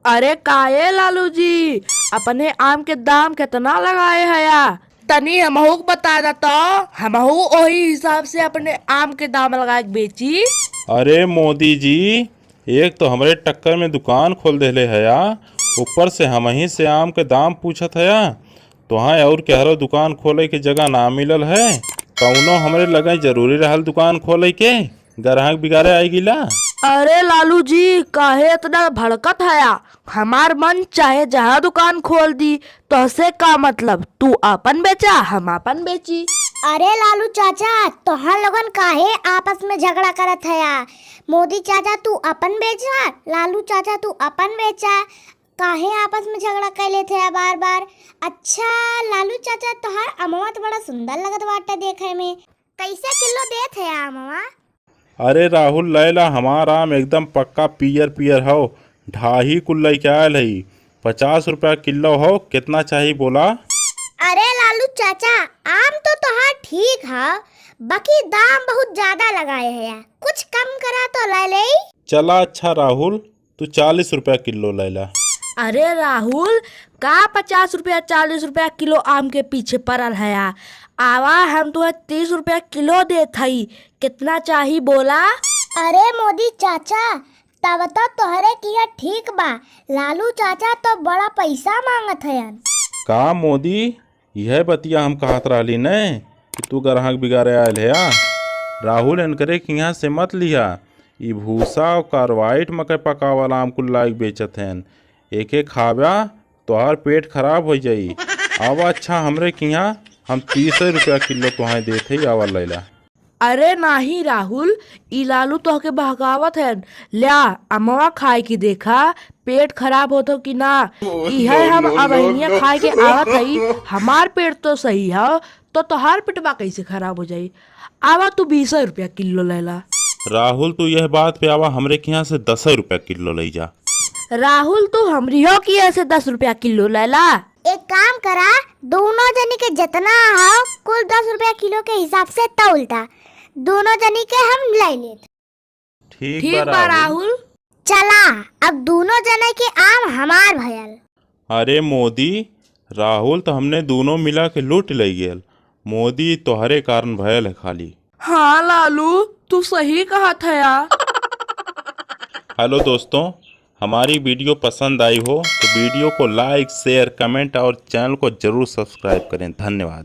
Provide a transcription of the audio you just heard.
अरे काहे लालू जी, अपने आम के दाम कितना लगाए हया? तनी हमहू के बता दा तो हमहू ओही हिसाब से अपने आम के दाम लगा के बेची। अरे मोदी जी, एक तो हमरे टक्कर में दुकान खोल देले हया, ऊपर से हमही से आम के दाम पूछत हया। तोहाँ और केहरो दुकान खोले के जगह ना मिलल है? कौनो हमरे लगे जरूरी रहल दुकान खोले के? ग्राहक बिगाड़े आई गिला। अरे लालू जी, काहे इतना भड़कत हया? हमार मन चाहे जहाँ दुकान खोल दी, तोहसे का मतलब? तू अपन बेचा, हम अपन बेची। अरे लालू चाचा, तोहर लोगन काहे आपस में झगड़ा करत हया? मोदी चाचा तू अपन बेचा, लालू चाचा तू अपन बेचा, काहे आपस में झगड़ा कर लेते हैं बार बार? अच्छा लालू चाचा, तोहार अमवा तो बड़ा सुंदर लगत बाटे देखे में, कैसे किलो देत है अमवा? अरे राहुल लैला, हमार आम एकदम पक्का पियर पियर हो, ढाई कुल लैके आयल है, 50 रुपया किलो हो। कितना चाहिए बोला? अरे लालू चाचा, आम तो तोहार ठीक है, बाकी दाम बहुत ज्यादा लगाए है, कुछ कम करा तो ले ले। चला अच्छा राहुल, तू 40 रुपया किलो लैला। अरे राहुल, का 50 रुपया 40 रुपया किलो आम के पीछे पड़ल हया? आवा हम तुम्हें 30 रुपया किलो देत हई, कितना चाही बोला? अरे मोदी चाचा, तब तो तोहरे किया ठीक बा, लालू चाचा तो बड़ा पैसा मांगत हयन। का मोदी, यह बतिया हम कहत रहली ने कि तू ग्राहक बिगाड़े आयल है। राहुल इनकरे के यहाँ से मत लिया, ई भूसा और कार्बाइड मकई पकावल आम कुल लाइक बेचत हन, एक एक खाबा तोहार पेट खराब हो जाई। आवा अच्छा हमरे के यहाँ हम 30 रुपया किलो तुहां देत हई, आवा लैला। अरे नाही राहुल, ई लालू तोहके बहकावत है। ल्या अमवा खाए की देखा पेट खराब होतो कि ना। इहे हम अबहिया खाए के आवत हई, हमार पेट तो सही है, तो तोहार पेटवा कैसे खराब हो जाई? आवा तू 20 रुपया किलो लेला। राहुल तू यह बात पे आवा हमरे के यहाँ से 10 रुपया किलो ले जा। राहुल तू हमरियो की ऐसे 10 रुपया किलो लेला। एक काम करा, दोनों जनी के जितना हो कुल 10 रुपया किलो के हिसाब से तौलता, दोनों जनी के हम ले लेत। ठीक बा राहुल। चला अब दोनों जने के आम हमार भयल। अरे मोदी, राहुल तो हमने दोनों मिला के लूट ले गेल, मोदी तोहरे कारण भयल है खाली। हाँ लालू, तू सही कहा था यार। हेलो दोस्तों, हमारी वीडियो पसंद आई हो तो वीडियो को लाइक, शेयर, कमेंट और चैनल को ज़रूर सब्सक्राइब करें। धन्यवाद।